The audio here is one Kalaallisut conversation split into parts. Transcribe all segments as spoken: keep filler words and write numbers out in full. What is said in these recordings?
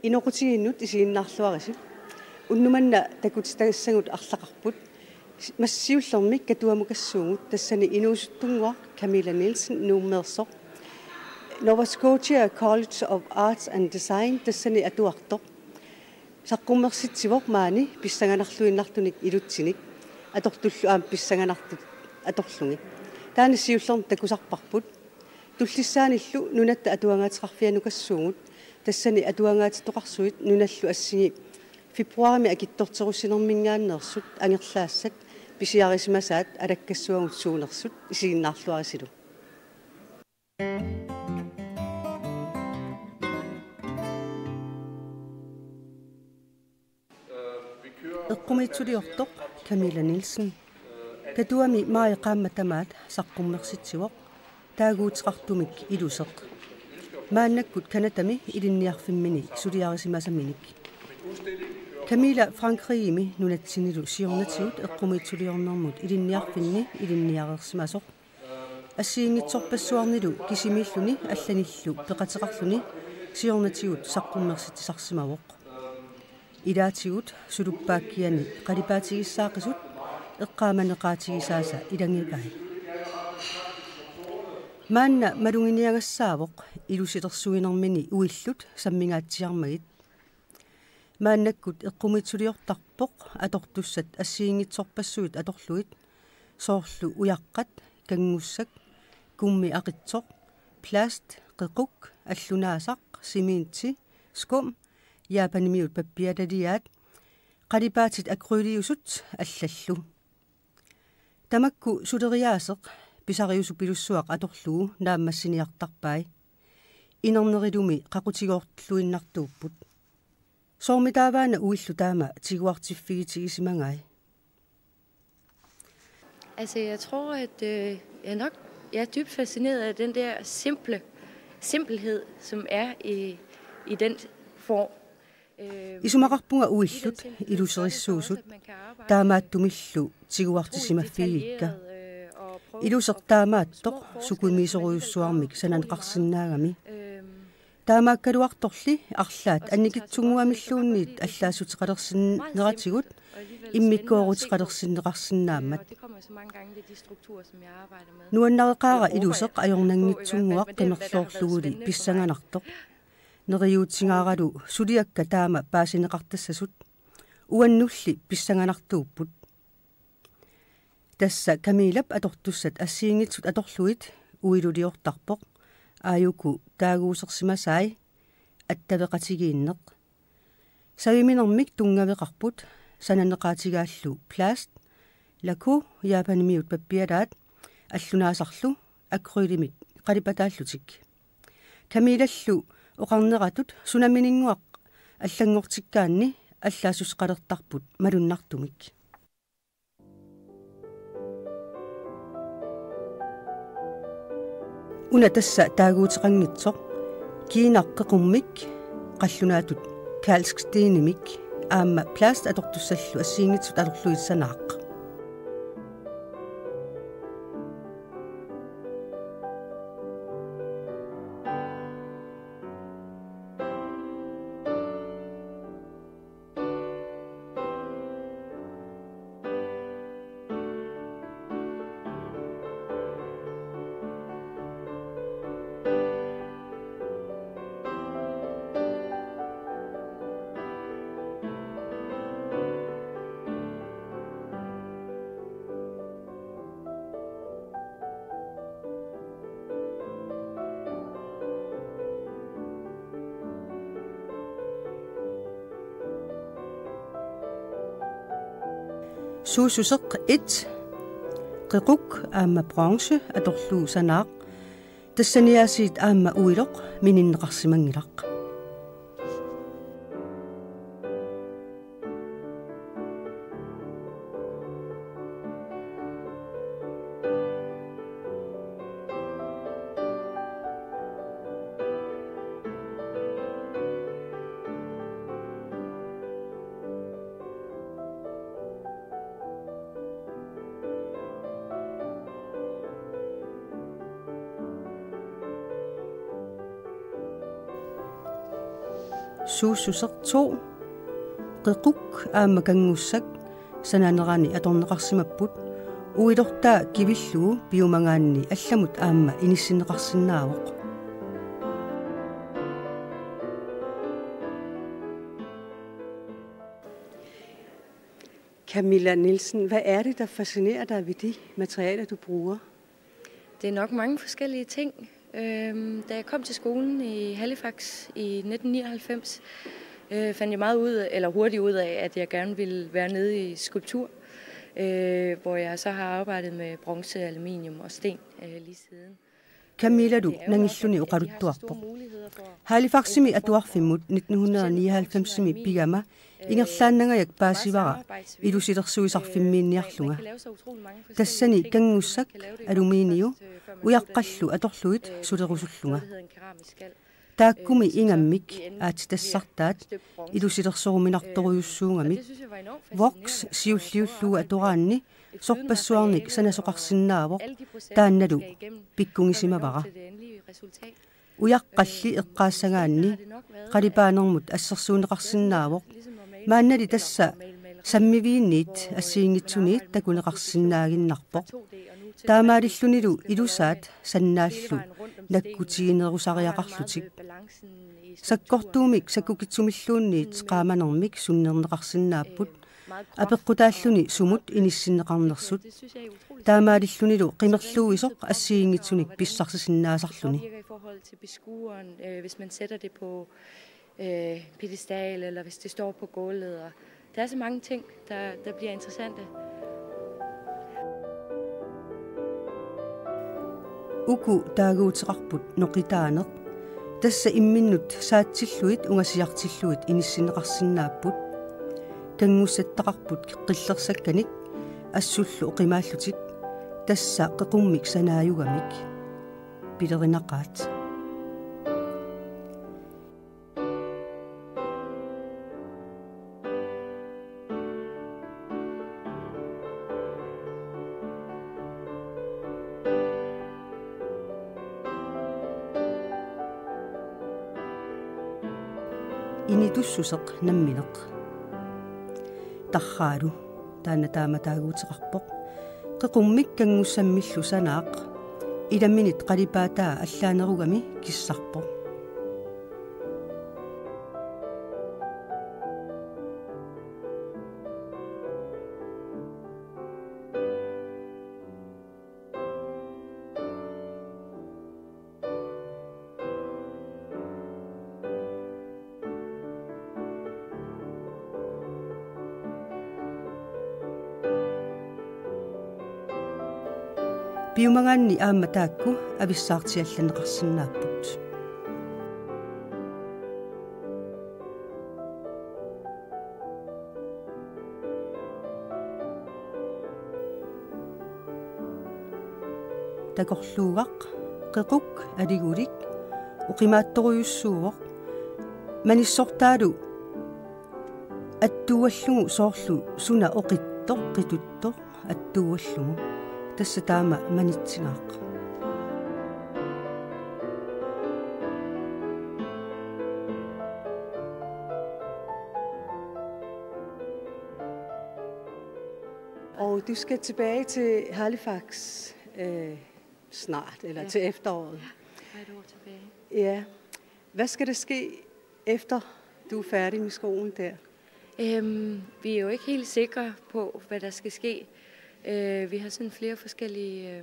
Inoqutigiinnut isiginnaarluarisi. Unnuk manna takutitassagut arlaqarput. Massiullormi Katuamukassuugut, tassani inuusuttunnguaq Camilla Nielsen Nuummeersoq. Nova Scotia College of Arts and Design tassani atuartoq. Saqqummersitsivoq maani pissanganarluinnartunik ilutsinik, atortullu aamma pissanganartut atorlugit. Taanna siullermik takusarparput. Tullissaanillu Nunatta Atuangaateqarfianukassuugut, tassani atuangaatitoqarsuit nunallu assigi februarimi akitsorterussinerminngaanneersut angerlaassat pisiarisimasaat alakkassuagut suunersut, isiginnaarluarisilu. Eqqumiitsuliortoq Camilla Nielsen. Katuami maajip qaammat tamaat saqqummersitsivoq taaguuteqartumik Iluseq. Maannakkut Canadami ilinniarfimmini suliarisimasaminik. Camilla Frankrigimi nunatsinnilu siornatigut eqqumiitsuliornermut ilinniarfinni ilinniareersimasoq. Assigiinngitsorpassuarnilu kisimiilluni allanillu peqateqarluni siornatigut saqqummersitsisarsimavoq. Ilaatigut suluppaakkiani qalipaatigissaaqisut eqqaamaneqaatigisaasa ilagivai. Maanna maluginiagassaavoq ilusilersuinermini uillut sammingaatsiarmagit. Maannakkut eqqumiitsuliortarpoq atortussat assigiinngitsorpassuit atorlugit, soorlu ujaqqat, kanngussak, kummi aqitsoq, plast, qequk, allunaasaq, cementti, skum, Japanimiut pappialaliaat, qalipaatit akryliusut allallu. Tamakku suleriaaseq pisariusupilussuaq atorlugu naammassiniartarpai. Inernerilumi qaqutigoorluinnartuupput. Soormitaavaana uillu taama tiguartiffigitigisimagaat? Altså, jeg tror, at øh, jeg er nok jeg er dybt fascineret af den der simple simpelhed, som er i, i den form. Øh, Isumaqarpunga uillut iluserissuusut, taamaattumillu tiguartisimaffigigikka. Iluseq taamaattoq sukumiisorujussuarmik sananeqarsinnaagami. Taamaakkaluartorli arlaat annikitsunnguamilluunniit allaassuteqalersinneratigut immikkooruteqalersinneqarsinnaammat. Nuannareqaara iluseq ajornanngitsunnguaq qimerloorluguli pissanganartoq. Neriuutigaaralu suliakka taama paasineqartassasut uannulli pissanganartuupput. Tassa Camillap atortussat assigiinngitsut atorlugit uiluliortarpoq, aajuku taaguusersimasai attaveqatigiinneq. Saviminermik tunngaveqarput sananeqaatigaallu plast, laku, Japanimiut pappialaat, allunaasarlu akrylimik qalipataallutik. Camillallu oqarneratut sunamininnguaq allanngortikkaanni allaassuseqalertarput malunnartumik. Una tassa taaguuteqanngitsoq kiinaq qeqummik qallunaatut kalkstenimik aamma plast atortussallu assigiinngitsut atorlugit sanaaq. Suussuseq et, qequk aamma bronze atorlugu sanaaq, tassaniaasiit aamma uiloq mininneqarsimanngilaq. Suussuseq to, Qequk aamma Kanngussak sananerani atorneqarsimapput, uilortaa kivillugu piumagaanni allamut aamma inissinneqarsinnaavoq. Camilla Nielsen, hvad er det, der fascinerer dig ved de materialer, du bruger? Det er nok mange forskellige ting. Øhm, da jeg kom til skolen i Halifax i nitten nioghalvfems, øh, fandt jeg meget ud af, eller hurtigt ud af, at jeg gerne ville være nede i skulptur, øh, hvor jeg så har arbejdet med bronze, aluminium og sten, øh, lige siden. Camilla-lu nangilluni oqaluttuarpoq. Halifaximi atuarfimmut nitten hundrede nioghalvfemsimi pigama ingerlaannangajak paasivara ilusilersuisarfimmiinniarlunga. Tassani kanngussak, aluminiu, ujaqqallu atorlugit sulerusullunga. Taakkumi ingammik aatsitassartaat ilusilersoruminartorujussuugamik. Voks siulliullugu atoraanni sorpassuarnik sanasoqarsinnaavoq, taannalu pikkungisimavara. Ujaqqalli eqqaassagaanni qalipaanermut assersuunneqarsinnaavoq. Maannali tassa sammiviinniit assigiinngitsuniit takuneqarsinnaaginnarpoq. Taamaalillunilu ilusaat sannaallu nakkutiginerusariaqarlutik. Sakkortuumik sakkukitsumilluunniit qaamanermik sunnerneqarsinnaapput, apeqqutaalluni sumut inissinneqarnersut. Taamaalillunilu qimerluisoq assigiinngitsunik pissarsisinnaasarluni. Hvis man sætter det på øh, pedestal, eller hvis det står på gulvet. Og der er så mange ting, der, der bliver interessante. Uku taaguuteqarput noqitaaneq. Tassa imminnut saatsillugit ungasiartillugit inissinneqarsinnaapput. Kanngussattaqarput qillersakkanik assullu oqimaallutik. Tassa qeqummik sanaajugamik. Pilerinaqaat. Initussuseq nammineq. Tarraalu, taanna taama taaguuteqarpoq. Qeqummik kanngussammillu sanaaq. Ilaminit qalipaataa allaanerugami kissarpoq. Piumagaanni aamma taakku avissaartiallanneqarsinnaapput. Takorluugaq, qequk aligulik, oqimaattorujussuuvoq, manissortaalu attuuallugu soorlu suna oqittoq, qituttoq attuuallugu. Tassa taama manitsigaaq. Og du skal tilbage til Halifax øh, snart, eller ja. Til efteråret. Ja, et år tilbage. Ja. Hvad skal der ske, efter du er færdig med skolen der? Øhm, vi er jo ikke helt sikre på, hvad der skal ske. Øh, vi har sådan flere forskellige øh,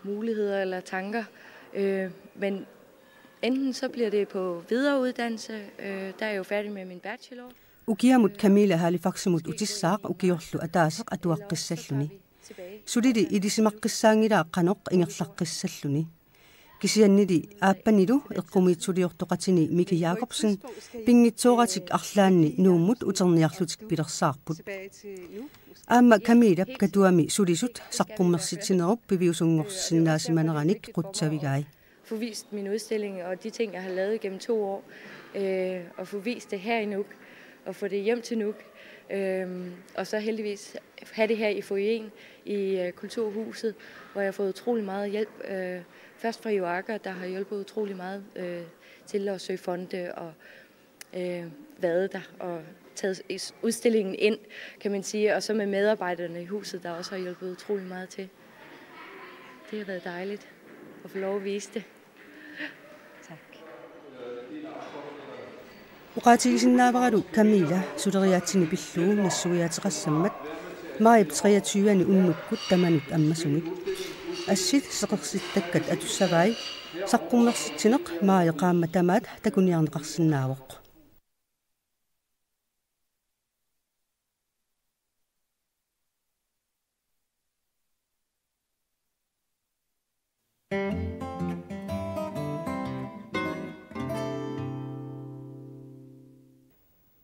muligheder eller tanker. Øh, men enten så bliver det på videreuddannelse. Øh, der er jeg jo færdig med min bachelor. Ukiamut Camilla Halifaximut utissaaq ukiorlu ataaseq atuaqqissalluni. Sulili ilisimaqqissaanngilaa qanoq ingerlaqqissalluni. Kisiannili aappanilu eqqumiitsuliortoqatini Miki Jakobsen pinngitsooratik arlaanni Nuummut uterniarlutik pilersaarput. Aamma Camillap Katuami sulisut saqqummersitsinerup piviusunngorsinnaasimaneranik qutsavigai. Få vist min udstilling og de ting, jeg har lavet igennem to år, øh, og få vist det her i Nuuk, og få det hjem til Nuuk. Øhm, og så heldigvis have det her i foyeren i øh, Kulturhuset, hvor jeg har fået utrolig meget hjælp. Øh, først fra Joaga, der har hjulpet utrolig meget øh, til at søge fonde og øh, været der og taget is- udstillingen ind, kan man sige, og så med medarbejderne i huset, der også har hjulpet utrolig meget til. Det har været dejligt at få lov at vise det. Tak. Oqaatigisinnaavaralu Camilla suleriaatsini pillugu nassuiaateqassammat maajip treogtyve-ani unnukkut tamanut ammasumik. Assit seqersittakkat atussavai, saqqummersitsineq maaji qaammat tamaat takuniarneqarsinnaavoq.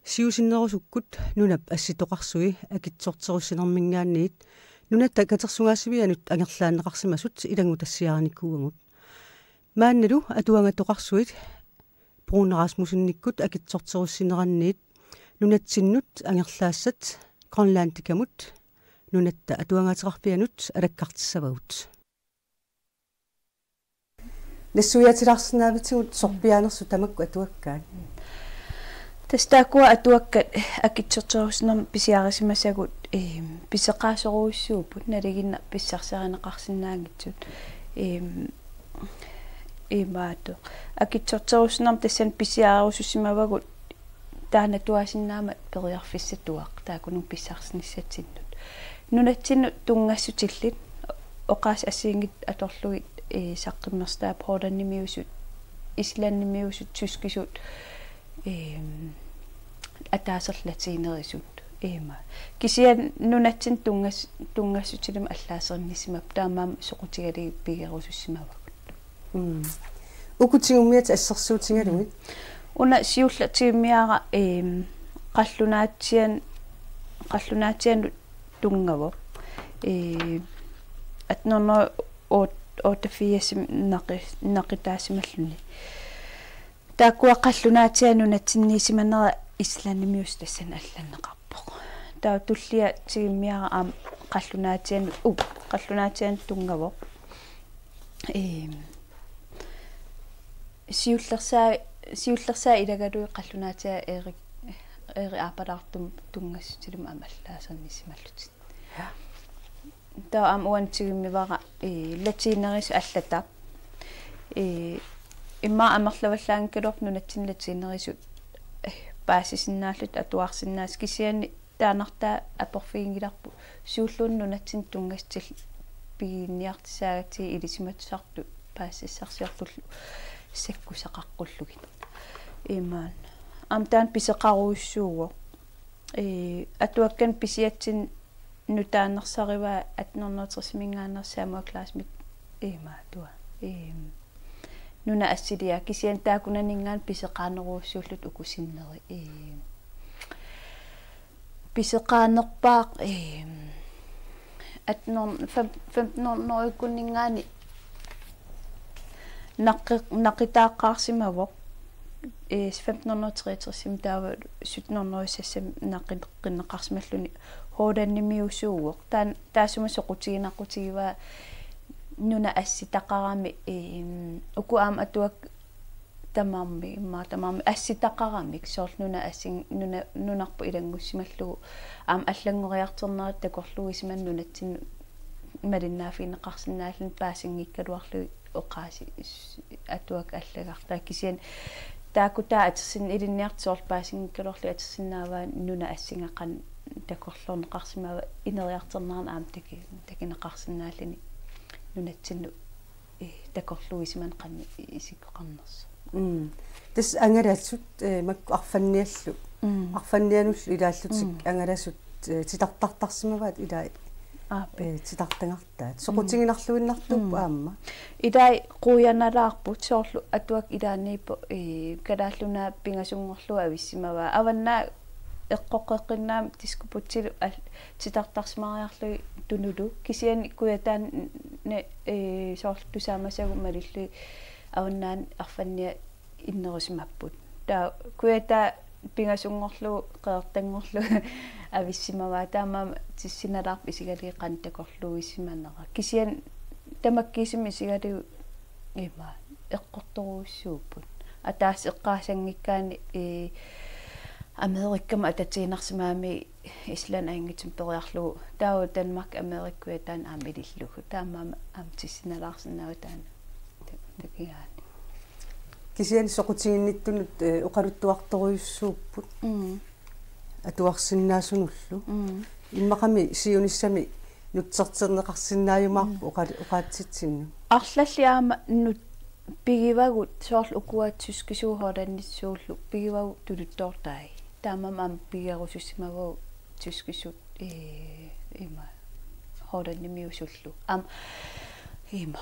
Siusinnerusukkut nunap assitoqarsui akitsorterussinermiingaanniit Nunatta Katersugaasivianut angerlaanneqarsimasut ilanngutassiarinikuuagut. Maannalu atuagatoqarsuit Bruun Rasmussenikkut akitsorterussinerannit nunatsinnut angerlaassat Grønlandikamut Nunatta Atuagaateqarfianut alakkartissavagut. Nassuiaatilaarsinnaavisigut sorpiaanersut tamakku atuakkaat? Tassa taakkua atuakkat akitsorterussinermi pisiarisimasagut, eem, pisoqaasorujussuupput nalinginnaq pissarsarineqarsinnaanngitsut. Eem, imaattoq. Akitsorterussinermi tassani pisiarerusussimavagut taanna atuarsinnaammat periarfissatuaq taakkununnga pissarsinissatsinnut. Nunatsinnut tunngassutillit oqaasii assigiinngitsut atorlugit, ee, saqqummersitaapput hollandimiusut, islandimiusut, tyskisut, eem, ataaserlu latinerisut. Iima. Kisianni nunatsinnut tunngas-, tunngassutilik allaaserinnissimapput taamaammat soqutigalugit pigerusussimavagut. Mm. Uku tigummiatik assersuutigalugit? Una siulleq tigummiara, eem, qallunaatsian-, qallunaatsianut tunngavoq. Ee, atten hundrede og otteogfirs naqi-, naqitaasimalluni. Taakkua qallunaatsiat nunatsinniisimanera islandimiusut tassani allanneqarpoq. Taava tullia tigummiara aamma qallunaatsianut, u, qallunaatsianut tunngavoq. Eem, siullersaa-, siullersaat ilagalugit qallunaatsiaq Erik, Erik Aapalaartumut tunngassutilik aamma allaasernissimallutik. Ja. Taava aamma uani tigummivara, ee, latinerisut allatut. Ee, immaqa amerlavallaanngikkaluarpoq nunatsinni latinerisut, ee, paasisinnaallutik atuarsinnaasut, kisianni taannartaa aporfiginngilarput suulluunniit nunatsinnut tunngassutillit pigiinniartissaagatsigit ilisimatusartut paasissarsiorlullu sakkusaqaqqullugit. Imaanna. Aamma taanna pisoqarujussuuvoq. Ee, atuakkanik pisiatsinnik nutaannersarivaa atten hundrede og tres-imiingaanneersoq Samuel Claussenip imaattua. Eem, nunat assiliaat kisianni taakkunaninngaanniit pisoqaanerujussuullutik uku sinneri. Eem, pisoqaanerpaaq, eem, atten hundrede, fem-, femten hundrede-ikkunninngaanniit naqqi-, naqitaaqqaarsimavoq. Ee, femten hundrede og treogtres-imi taava sytten hundrede og seks-imi naqqinneqarsimalluni hollandimiusuuvoq. Taan-, taassuma soqutiginaqqutigivaa nunat assitaqaramik, eem, uku aamma atuakkat tamarmik, immaqa tamarmik assitaqaramik, soorlu nunat assin-, nuna-, nunarput ilanngussimallugu aamma allanngoriartornerat takorluuisimaneq nunatsinnut malinnaaffigineqarsinnaalluni paasinngikkaluarlugit oqaasii s-, atuakkat allagartaat kisianni taakku taava atorsin-, ilinniartut soorlu paasinngikkaluarlugit atorsinnaavaat nunat assinga qanoq takorloorneqarsimava ineriartornerani aamma taki-, takuneqarsinnaalluni nunatsinnut, ee, takorluuisimaneq qanoq isikkoqarnersoq. Mm. Tassa angalasut, ee, makku arfanniallu. Mm. Arfannianullu ilaallutik Mm. angalasut, ee, titartartarsimavaat ilai, Aap. ee, titartagartaat. Soqutiginarluinnartuupput Mm. aamma. Ilai quianalaarput soorlu atuakkat ilaanniippoq, ee, Kalaallit Nunaat pingasunngorlugu avissimavaa. Avannaata eqqoqqeqqinnaammat diskobugtilu al-, titartarsimariarlugit tunulu. Kisianni Kujataani, ee, soorlu tusaamasagut malillugit avannaani arfanniat innerusimapput. Taava Kujataa pingasunngorlugu qeqertanngorlugu avissimavaa taamaammat tissinalaarpoq isigalugit qanoq takorluuisimanera. Kisianni tamakkiisumik isigalugit ima eqqortorujussuupput. Ataaseq eqqaasanngikkaanni, ee, Amerikami atatiinnarsimagami Island ajunngitsumik periarlugu, taava Danmark Amerikkujaat taanna aamma ilillugu. Taamaammat aamma tissinalaarsinnaavoq taanna ta-, takigaanni. Kisianni soqutiginnittunut, ee, oqaluttuartorujussuupput. Mm. Atuarsinnaasunullu. Mm. Immaqami siunissami nutserterneqarsinnaajumaarput. Mm. Oqa-, oqaatsitsinnut. Arlallit aamma nut-, pigivagut soorlu ukua tyskisuut hollandissuullu pigivagut tuluttoortai. Taamaammat aamma pigerusussimavagut tyskisut, ee, ima hollandimiusullu. Aamma ima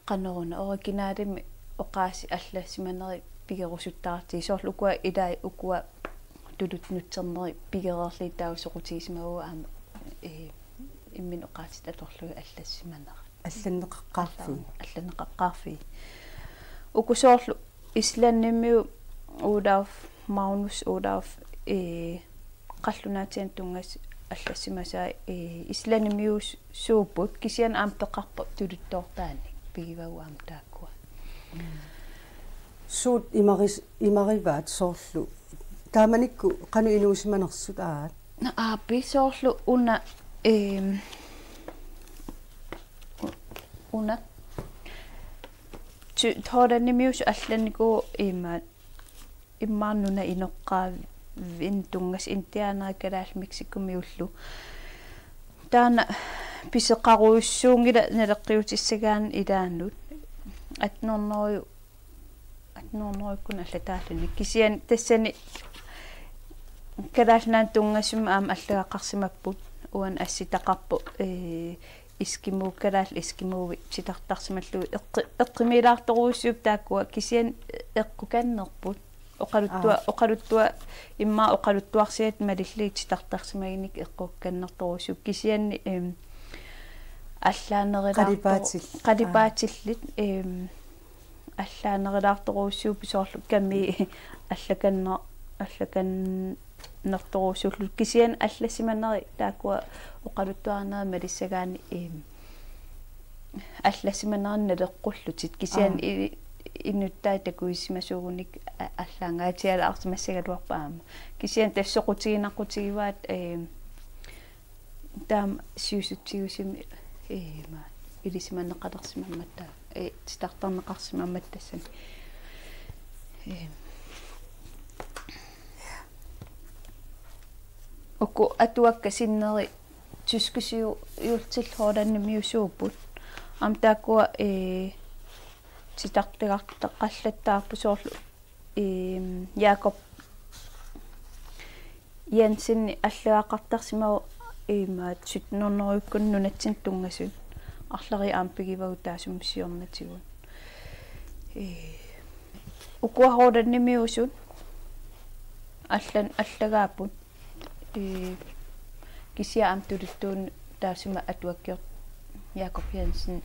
qanoruna originalimik oqaasii allassimanerit pigerusuttartut soorlu ukua ilai ukua tuluttut nutsernerit pigereerlugit taava soqutigisimavugut aamma, ee, imminut oqaasii atorlugit allassimanerat. Allanneqaqqaarfii. Allanneqaqqaarfii. Uku soorlu Islandimiut Olaf, Magnus Olaf, ee, qallunaatinik tunngasut allassimasai, ee, Islandimiusuupput kisianni aamma peqarpoq tuluttoortaanik pigivagut aamma taakkua. Suut imaris-, imarivaat soorlu? Taamanikkut qanoq inuusimanersut aat? Aappi soorlu una, ehm, u-, una. Ty-, hollandimiusut allannikuupput ima, immaqa nunap inoqqaavinik tunngasut indianerit kalaallit Mexicomiullu. Taanna pisoqarujussuunngilaq naleqqiutissagaanni ilaannut. Atten hundrede, atten hundrede-kkut allataalluni. Kisianni tassani Kalaallit Nunaannut tunngasumik aamma allagaqarsimapput, uani assitaqarpoq, ee, eskimo, kalaallit eskimoit titartarsimallugit eqqi-, eqqumiilaartorujussuupput taakkua kisianni eqqukannerput. Oqaluttua-, Aa. oqaluttua-, immaqa oqaluttuarsiat malillugit titartarsimagunik eqqukkannertorujussuupput kisianni, em, allaanerulaartor-, Qalipaatil-, aa. qalipaatillit, em, allaanerulaartorujussuupput soorlu kami allakanner-, allakannertorujussuullutik kisianni allassimanerit taakkua oqaluttuarinerit malissagaanni, em, allassimanerit naleqqullutik kisianni Aa. i-, inuttai takusimasuugunik a-, allaangaatialaarsimassagaluarput aamma. Kisianni tassa soqutiginaqutigivaat, em, taama siusutsigisumik, ee, ima, ilisimaneqalersimammatta, ee, titartarneqarsimammatta tassani. Ee. Uku atuakkat sinneri tyskisiu-, -iullutillu hollandimiusuupput. Aamma taakkua, ee, titartagartaqallattaarput soorlu Ehm, Jakob Jensen allagaqartarsimavoq imaat sytten hundrede-kkut nunatsinni tunngasut. Arlallit aamma pigivagut taassuma siornatigut. Ee, ukua hollandimiusut allan-, allagaapput. Ee, kisianni aamma tuluttuunik taassuma atuakkiortoq Jakob Jensen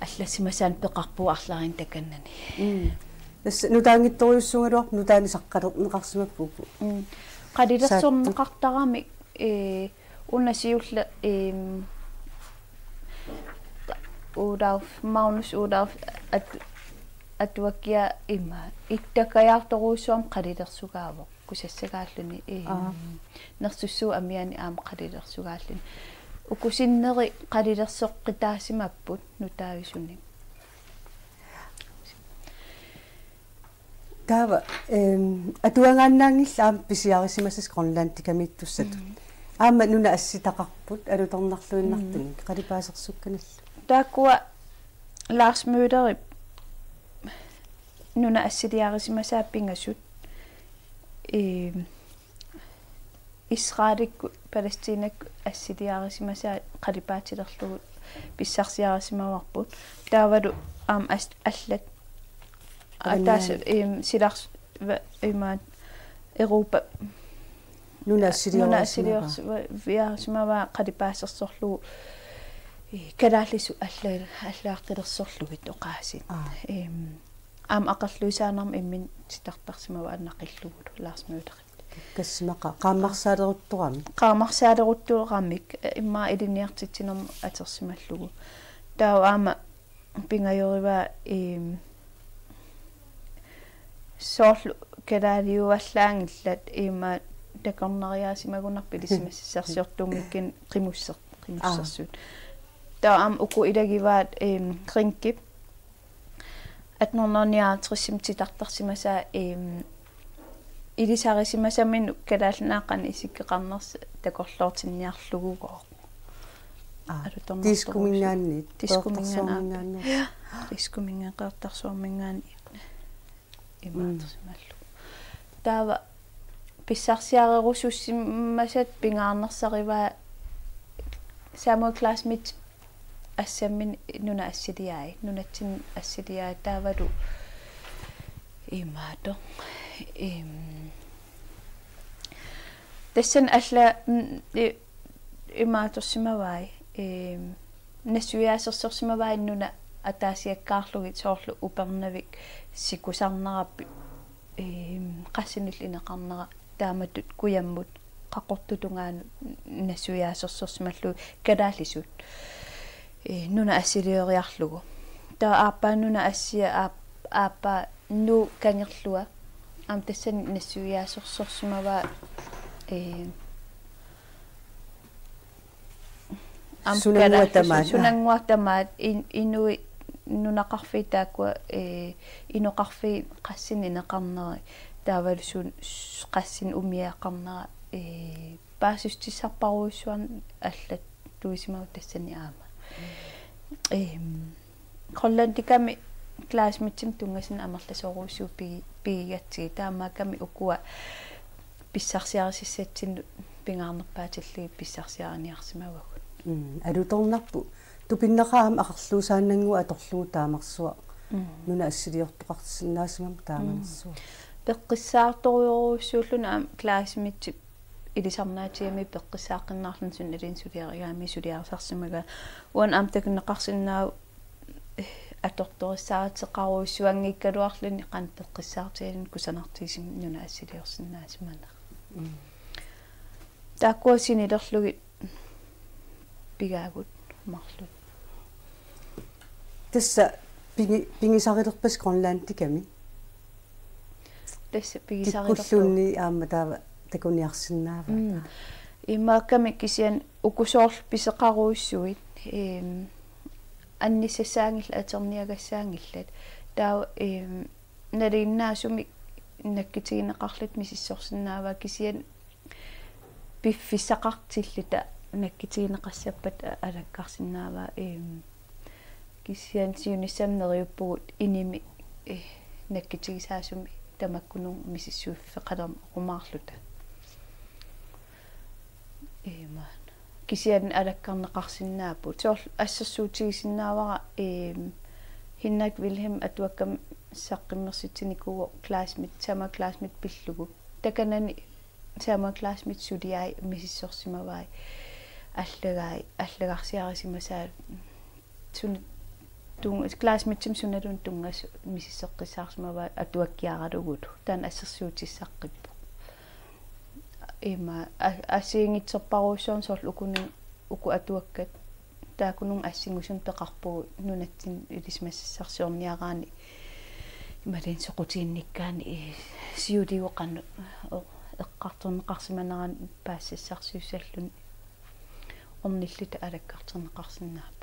allassimasaanik peqarpugut arlalinnik takanani. Mm. Tassa nutaanngitsorujussuugaluarpoq nutaanik saqqalerneqarsimappugut. Mm. Qalilersorneqartaramik, ee, una siulleq, eem, Olaf, Magnus Olaf at-, atuakkiaa ima ittakajaartorujussuarmik qalilersugaavoq. Kusassagaalluni, ee, Aa. nersussuup amianik aamma qalilersugaalluni. Uku sinneri qalilersoqqitaasimapput nutaavisunik. Taava, ehm, atuagaannaanngillat aamma pisiarisimasassat Grønlandikamiittussatut. Mm. Aamma nunat assitaqarput alutornarluinnartumik, Mm. qalipaasersukkanillu. Taakkua Lars Møllerip nunat assiliarisimasaat pingasut. Ee, Israelikkut Palæstinakkut assiliarisimasaat qalipaatilerlugu pissarsiarisimavarput. Taavalu aamma as-, allat. Avannaani. Ataaseq, eem, silars-, va-, imaat, Europa. Nunat assiliarisimasaat. Nunat assiliars-, va-, viarisimavaat qalipaasersorlugu. Ee, kalaallisut alla-, allagaqqilersorlugit oqaasii. Aa. Eem, Aamma aqerluisaannarmik imminut titartarsimavaat naqillugulu Lars Møller. Kassimaqaaq qaammarsaaleruttoramik. Qaammarsaaleruttoramik, eh, immaqa ilinniartitsinermut atorsimallugu. Taava aamma pingajorivaa, ehm, Soorlu kalaaliuallaanngillat ima takornariaasimagunarpoq ilisimasassarsiortuummikkunik qimusser-, qimussersuut. Taava aamma uku ilagivaat, em, Rinkip attenhundredenioghalvtredsimi titartarsimasaa, em, ilisarisimasaminut Kalaallit Nunaat qanoq isikkoqarnersoq takorloortinniarlugugooq. Aa, alutornartorujussuuvoq. Diskominngaanniit, Diskominngaanniit. Qeqertarsuarminngaanniit. Ja, Diskominngaanniit, Qeqertarsuarminngaanniit. Imaattoq simallu. Taava pissarsiarerusussimasat pingaarnersarivaa Samuel Classmith assamminik nunat assiliai, nunatsinni assiliai taavalu imaattoq. Em, tassani alla, mm, i-, imaattorsimavai, em, nassuiaasersorsimavai nunat ataasiakkaarlugit soorlu Upernavik sikusarnerappi, em, qassinillu ineqarnera taamatut kujammut qaqortut tungaanut nassuiaasersorsimallugit kalaallisut. Ee, nunat assilioriarlugu. Taava aappaa nunat assia aap-, aappaa Nuup kangerlua. Aamma tassani nassuiaasersorsimavaa, ee, aamma Sunannguaq kalaallisut tamaat, aa. Sunannguaq tamaat in-, inuit nunaqarfiit taakkua, ee, inoqarfiit qassinut ineqarneri taavalu sun-, s-, qassinut umiaqarnera, ee, paasissutissarparujussuarnik allattuisimavoq tassani aamma. Em, Grønlandikami Classmithimut tunngasunut amerlasoorujussuuvoq pigi-, pigigatsigit. Taamaakkami ukua pissarsiarisassatsinnut pingaarnerpaatillugit pissarsiariniarsimavagut. Mm, alutornarpoq. Tupinnaqaaq aamma aqerluusaannannguaq atorlugu taamarsuaq. Mm. Nunat assiliortoqarsinnaasimammat taamanersuaq. Mm. Peqqissaartorujorujussuulluni aamma Classmithip ilisarnaatigami peqqissaaqqinnaarluni sunaluunniit suliarigaanni suliarisarsimagaa. Uani aamma takunneqarsinnaavoq, eh, atortorissaaruteqarujussuanngikkaluarluni qanoq peqqissaartigaluni kusanartigisumik nunat assiliorsinnaasimaneq. Mm. Taakkua sinilerlugit pigaagut marluk. Tassa pigi-, pigisarilerpasi Grønlandikami? Tassa pigisarilerpara. Kikkulluunniit aamma taava takuniarsinnaavaa. Mm. Imaakkami kisianni uku soorlu pisoqarujussuit, em, annissasaanngillat, atorniagassaanngillat. Taava, em, nalinginnaasumik nakkutigineqarluta misissorsinnaavaa kisianni piffissaqartilluta nakkutigineqassappata alakkarsinnaavaa, em, kisianni siunissami neriuppugut inimi, eh, nakkutigisaasumik tamakkununnga misissuiffeqalernerumaarluta. Imaana. Kisianni alakkarneqarsinnaapput. Soorlu assersuutigisinnaavara, em, Henrik Wilhelm atuakkami saqqummersitsinikuuvoq Classmith, Samuel Classmith pillugu. Takanani Samuel Classmith suliai misissorsimavai allagai, allagarsiarisimasaat suna tung-, Classmithimut sunaluunniit tunngasut misissoqqissaarsimavaat atuakkiaralugulu. Taanna assersuutissaqqippoq. Ima a-, assigiinngitsorpassuarnik soorlu ukununnga uku atuakkat taakkununnga assingusunik peqarpugut nunatsinni ilisimasassarsiorniaraanni imaluunniit soqutiginnikkaanni, eh, siuliuoqarneq o-, eqqartorneqarsimanerani paasisassarsiussalluni ornilluta alakkartorneqarsinnaapput.